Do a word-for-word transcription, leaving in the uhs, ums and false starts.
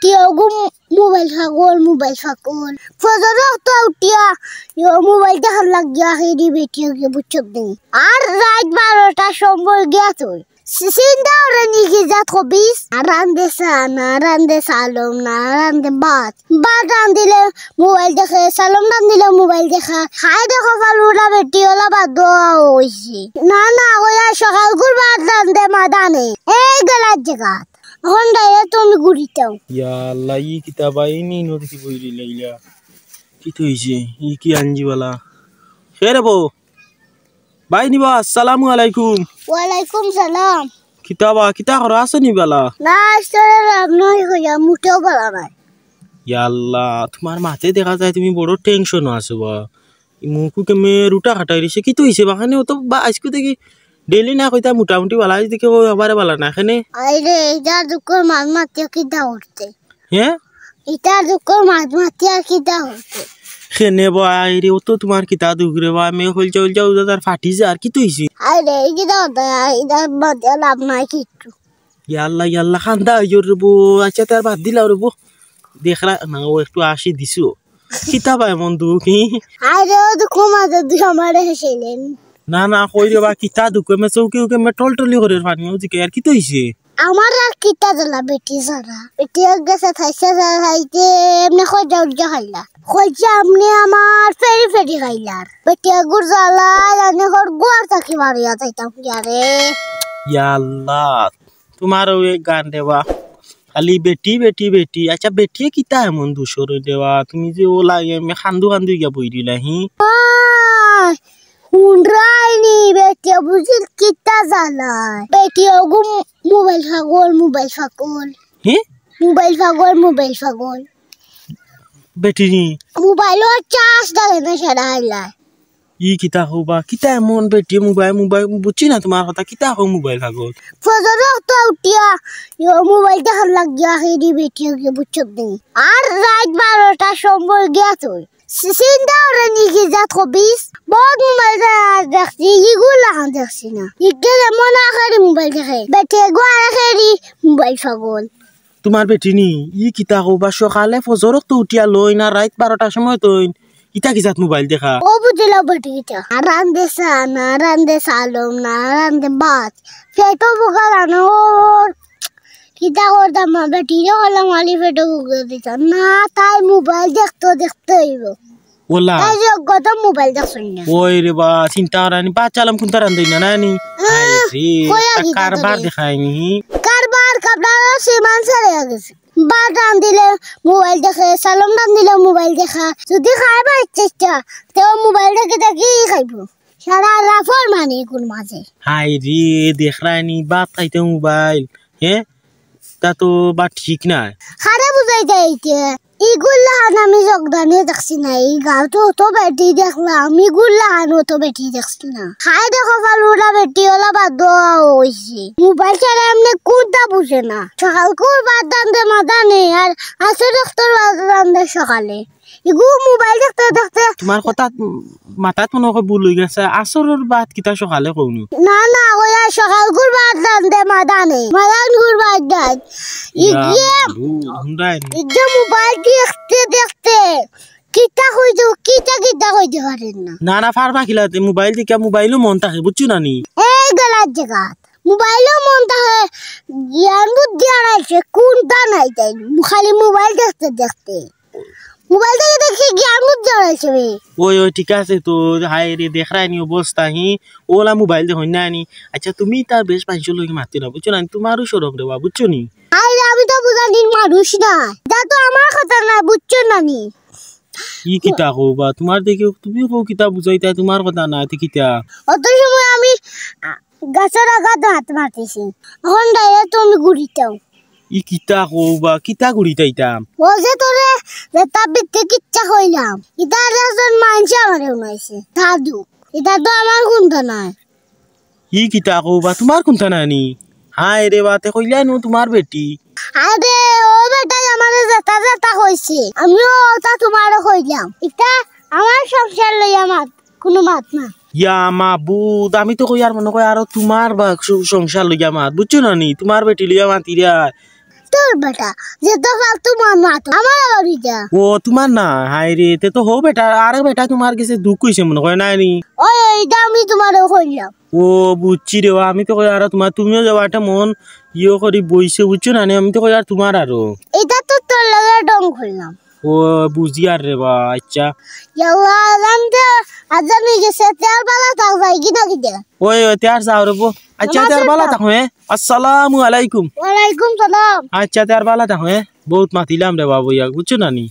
বেটি অগু মোবাইল পাগল, মোবাইল পাগল। ফজর অক্ত উঠিয়া ইও মোবাইল দেখার লাগিয়া হেরি বেটি অগু বুঝছো নি। আর রাইত বারোটার সময় গিয়া তুই চি-, চিন্তা করে নি কি জাত খবিস? না রান্ধে চা, না রান্ধে চালম, না রান্ধে ভাত। ভাত রান্ধিলে মোবাইল দেখে, চালম রান্ধিলে মোবাইল দেখা। হায় দেখো ফালুরা বেটি ওলা বাদ দেওয়া হইছে। না, না, ওই আর সকাল গুর ভাত রান্ধে মাদানে। এই গেলার জাগাত। অখন ডাইরেক্ট তুমি ঘুরিতাও। ইয়া আল্লাহ, ই কিতা বা, ই নি নদী কি বইরি লাইলা? কিতা অইছে? ই কি আনজি বালা? হে রে বউ, ভাই নিবা, আসসালামু আলাইকুম। ওয়ালাইকুম সালাম। কিতা বা, কিতা করো, আছো নি বালা? না, আসলে লাভ নাই কইয়া, মুটেও বালা নাই। ইয়া আল্লাহ, তুমার মাতে দেখা যায় তুমি বড় টেনশনো আছো বা। ই মুখু কেমে রুটা খাটাই রইছে, কিতা অইছে বা? কেনে অত বা আইজকু দেখি ডেইলি না কইতা মোটামুটি বালা, আইজ দেখি ও আবার বালা না, কেনে? আরে, ইতা দুঃখর মাত মাতিয়া কিতা করতে? হে? ইতা দুঃখর মাত মাতিয়া কিতা করতে? কেনে বা, আরে, অত তুমার কিতা দুঃখ রে বা? আমি হইলচা হইলচা উদা তার ফাটি যার, কিতা অইছে? আরে, এই কিতা করতে? ইতা মাতিয়া লাভ নাই কিচ্ছু। ইয়াল্লা, ইয়াল্লা, কান্দা অইর রে বউ। আচ্ছা, তে আর বাদ দিলাও রে বউ। দেখরা না, ও একটু আসি দিছো। কিতা বা এমন দুঃখ, হি? আরে, ও দুঃখ মাঝে দুঃখ আমারে হেসেলেন। না, না, কই রে বা, কিতা দুঃখ? মে চউকে উকে মে টলটলি করের পানি, ও দিকে আর কিতা অইছে? আমার আর কিতা জ্বালা বেটি ছাড়া। বেটি এক গেছে থাইছে, থাইতে এমনি খোঁজা উজ্জা খাইলা। খোঁজা এমনি আমার ফেরি ফেরি খাইলার। বেটি এগুর জ্বালা জানি কর গুয়ার থাকি মারিয়া যাইতাম কি আরে। ইয়াল্লা, তুমার ওই গান দেবা, খালি বেটি, বেটি, বেটি। আচ্ছা, বেটিয়ে কিতা এমন দুষর দেবা? তুমি যে ও লাগে, আমি খান্দু খান্দু গিয়া বই দিলা, হি? আহ, হুনরায়নি, বেটিয়ে বুঝিল কিতা জ্বালায়। বেটি ওগু মোবাইল পাগল, মোবাইল পাগল। হি? মোবাইল পাগল, মোবাইল পাগল। বেটি নি? মোবাইলর চার্জ ডালে না সারা হাইলায়। ই কিতা কও বা? কিতা এমন বেটি মোবাইল, মোবাইল, বুঝছি না তুমার কথা, কিতা কও মোবাইল পাগল? ফজর অক্ত উঠিয়া, ইও মোবাইল দেখার লাগিয়া হেরি বেটি অগু বুঝছো নি। আর রাইত বারোটার সময় গিয়া তুই। চি-, চিন্তা করে নি কি জাত খবিস? বহুত মোবাইল দে-, দেখছি, ইগুর লাখান দেখছি না। ইগে যেমন আখেরি মোবাইল দেখে, বেটি এগু আর আখেরি মোবাইল পাগল। তুমার বেটি নি, ই কিতা কও বা, সকালে ফজর অক্ত উঠিয়া লইন আর রাইত বারোটার সময় থইন, ইতা কি জাত মোবাইল দেখা? ও বুঝিলাও বেটি কিতা। না রান্ধে চা, না রান্ধে চালম, না রান্ধে ভাত। পেটো ভুকা রানো। কিতা করতাম মা, বেটিরে কইলাম খালি পেটো ভুকা দিতাম। না, তাই মোবাইল দেখতো দেখতো অইবো। ওলা। তাই যোগ্যতা মোবাইল দেখছইন না। ওই রে বা, চিন্তা করানি, বাচ্চা আলাম কুনতা রান্ধই না, নানি? আহ, আই রে, কইয়া তা কি কারবার কথা দেখায়নি। কারবার কাপড়া সীমান ছাড়িয়া গেছে। ভাত রান্ধিলে মোবাইল দেখে, চালম রান্ধিলে মোবাইল দেখা। যদি খাইবার ইচ্ছা ইচ্ছা, তেও মোবাইল দেখি দেখি খাইবো। সারা রাফর মানে কোন মাঝে। হায় রে, দেখরায়নি, ভাত খাইতে মোবাইল, হে? তা তো বা ঠিক নায়। কারে বুঝাইতায় ইতে? ইগুর লাখান আমি জগদানে দেখছি না, ই গাঁওত অত বেটি দেখলাম, ইগুর লাখান অত বেটি দেখছি না। হায় দেখো ফালুরা বেটি ওলা বাদ দেওয়া হইছে। মোবাইল ছাড়া এমনে কুনতা বুঝে না। সকালকুর ভাত রান্ধে মাদানে, আর আসর অক্তর ভাত রান্ধে সকালে। ইগু মোবাইল দেখতে দেখতে। তুমার কথা, উম, মাথাত মনো অয় ভুল অইগেছে। আসরর ভাত কিতা সকালে কওনি? না, না, ওই আর সকালকুর ভাত রান্ধে মাদানে। মাদানকুর ভাত রান্ধ। ইয়া ইগে, বন্ধু, হুনরায়নি। ইগে মোবাইল দেখতে দেখতে কিতা কইতো, কিতা কিতা কইতে পারের না। না, না, পারবা কিলা, তে মোবাইল দেখিয়া মোবাইলো মন থাকে, বুঝছো না নি? এই গেলার জাগাত। মোবাইলো মন থাকে, জ্ঞান বুদ্ধি হারাইছে, কুনতা নাই তাই। খালি মোবাইল দেখতে দেখতে। মোবাইল দেখি দেখি জ্ঞান বুদ্ধি হারাইছে বে। ওই, ওই, ঠিক আছে তো, হায় রে, দেখরায়নি অবস্থা, হি, ওলা মোবাইল দেখইন না নি। আচ্ছা, তুমি তার বেশ পাঁচশো লোক মাতি না, বুঝছো না নি? তুমারও শরম রে বা, বুঝছো নি? আরে, আমি তো বুঝানির মানুষ না, ইতা তো আমার কথা না, বুঝছো না নি? ই কিতা কও বা, তুমার দেখি, তুমি কও কিতা বুঝাইতায়, তুমার কথা না, তে কিতা? অত সময় আমি, আ, গাছর আগাত হাত মারতেছি, অখন ডাইরেক্ট তুমি ঘুরিতাও। ই কিতা কও বা, কিতা ঘুরিতাইতাম? ও যে তোরে যেতা ভিত্তিক ইচ্ছা কইলাম, ইতা একজন মানষে আমারে হুনাইছে, দাদু। ইতা তো আমার কুনতা নায়। ই কিতা কও বা, তুমার কুনতা নায় নি? হায় রে বা, তে কইলায় নু তুমার বেটি। আরে, ও বেটায় আমারে যেতা যেতা কইছে, আমিও অতা তুমারে কইলাম। ইতা আমার সংসার লইয়া মাত, কুনু মাত না। ইয়া মাবুদ, আমি তো কই আর মনো কয় আরো তুমার বা স-, সংসার লইয়া মাত, বুঝছো না নি? তুমার বেটি লইয়া মাতিরায়। তোর বেটা, যে তো ফালতু মার মাতো, আমার আবার ইটা। ও, তুমার না? হায় রে, তে তো হউ বেটা, আরো বেটা তুমার গেছে দুখ অইছে মনে কয়, নায় নি? ওই, ওই, ইটা আমি তুমারে কইলাম। ও, বুঝছি রে বা, আমি তো কই আরো তুমার, তুমিও যাবা একটা মন ইয়ে করি বইছো, বুঝছো না নি? আমি তো কই আর তুমার আরো। ইটা তো তোর লগে ঢং করলাম। ও, বুঝিয়ার রে বা, আচ্ছা। ইয়াল্লা, আজান দে, আজান অই গেছে, তে আর বালা থাক যাই কি না কি দে? ওই, ওই, তে আর যাও রে বা। আচ্ছা, তে আর বালা থাকো, হে? আসসালামু আলাইকুম। ওয়ালাইকুম সালাম। আচ্ছা, তে আর বালা থাকো, হে? বউত মাতিলাম রে বা বইয়া, বুঝছো না নি?